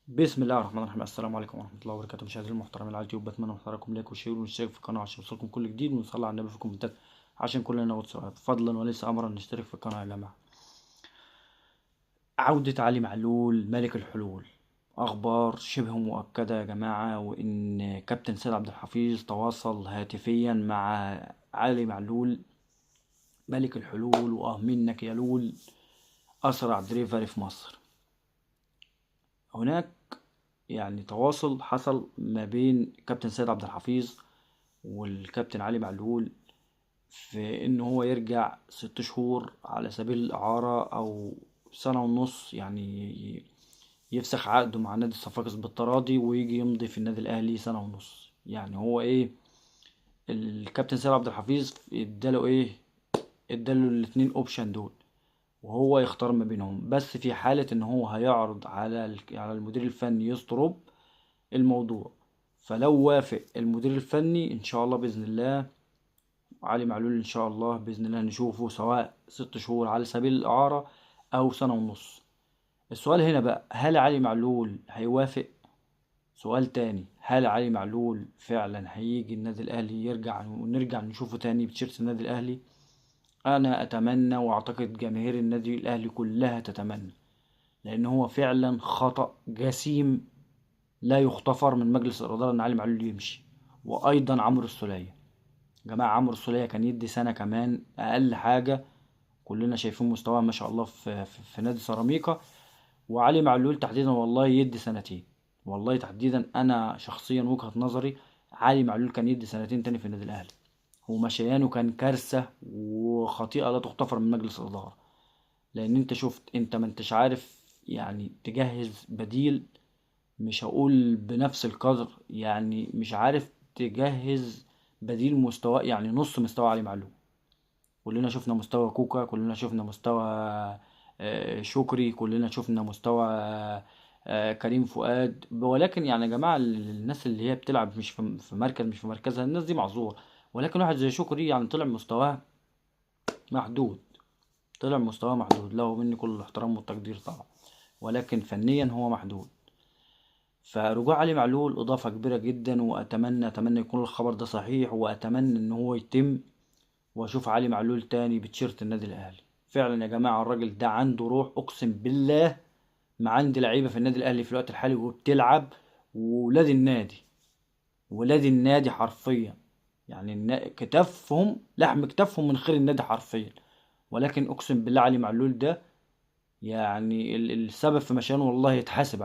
بسم الله الرحمن الرحيم. السلام عليكم ورحمة الله وبركاته مشاهدينا المحترمين على اليوتيوب، بتمنى من حضراتكم like و share ونشترك في القناة عشان يوصلكم كل جديد، ونصلي على النبي في الكومنتات عشان كلنا ناخد ثواب. فضلا وليس امرا نشترك في القناة يا جماعة. عوده علي معلول ملك الحلول، اخبار شبه مؤكدة يا جماعة، وان كابتن سيد عبد الحفيظ تواصل هاتفيا مع علي معلول ملك الحلول، واه منك يا لول، اسرع دليفري في مصر. هناك يعني تواصل حصل ما بين كابتن سيد عبد الحفيظ والكابتن علي معلول في ان هو يرجع 6 شهور على سبيل الاعارة او سنة ونص، يعني يفسخ عقده مع نادي الصفاقس بالتراضي ويجي يمضي في النادي الاهلي سنة ونص. يعني هو ايه الكابتن سيد عبد الحفيظ اداله ايه؟ اداله الاتنين option دول وهو يختار ما بينهم، بس في حالة ان هو هيعرض على المدير الفني يستروب الموضوع، فلو وافق المدير الفني ان شاء الله باذن الله علي معلول ان شاء الله باذن الله نشوفه سواء 6 شهور على سبيل الاعارة او سنة ونص. السؤال هنا بقى، هل علي معلول هيوافق؟ سؤال تاني، هل علي معلول فعلا هيجي النادي الاهلي يرجع ونرجع نشوفه تاني بتيشيرت النادي الاهلي؟ انا اتمنى، واعتقد جماهير النادي الاهلي كلها تتمنى، لان هو فعلا خطأ جسيم لا يغتفر من مجلس الادارة ان علي معلول يمشي. وايضا عمرو السوليه، جماعة عمرو السوليه كان يدي سنة كمان اقل حاجة، كلنا شايفين مستواه ما شاء الله في نادي سيراميكا. وعلي معلول تحديدا والله يدي سنتين، والله تحديدا انا شخصيا وجهه نظري علي معلول كان يدي سنتين تاني في النادي الاهلي، ومشيانه كان كارثة وخطيئة لا تغتفر من مجلس الإدارة، لأن أنت شفت أنت ما أنتش عارف يعني تجهز بديل، مش هقول بنفس القدر، يعني مش عارف تجهز بديل مستوى، يعني نص مستوى علي معلول. كلنا شفنا مستوى كوكا، كلنا شفنا مستوى شكري، كلنا شفنا مستوى كريم فؤاد. ولكن يعني يا جماعة الناس اللي هي بتلعب مش في مركز، مش في مركزها، الناس دي معذورة. ولكن واحد زي شكري يعني طلع مستواه محدود، طلع مستواه محدود، له مني كل الاحترام والتقدير طبعا، ولكن فنيا هو محدود. فرجوع علي معلول اضافه كبيرة جدا، واتمنى اتمنى يكون الخبر ده صحيح، واتمنى ان هو يتم واشوف علي معلول تاني بتيشيرت النادي الاهلي. فعلا يا جماعة الراجل ده عنده روح، اقسم بالله ما عندي لعيبة في النادي الاهلي في الوقت الحالي وبتلعب، وولاد النادي، ولاد النادي حرفيا، يعني كتافهم لحم كتافهم من خير النادي حرفيا. ولكن اقسم بالله علي معلول ده يعني السبب في مشيانه والله يتحاسب.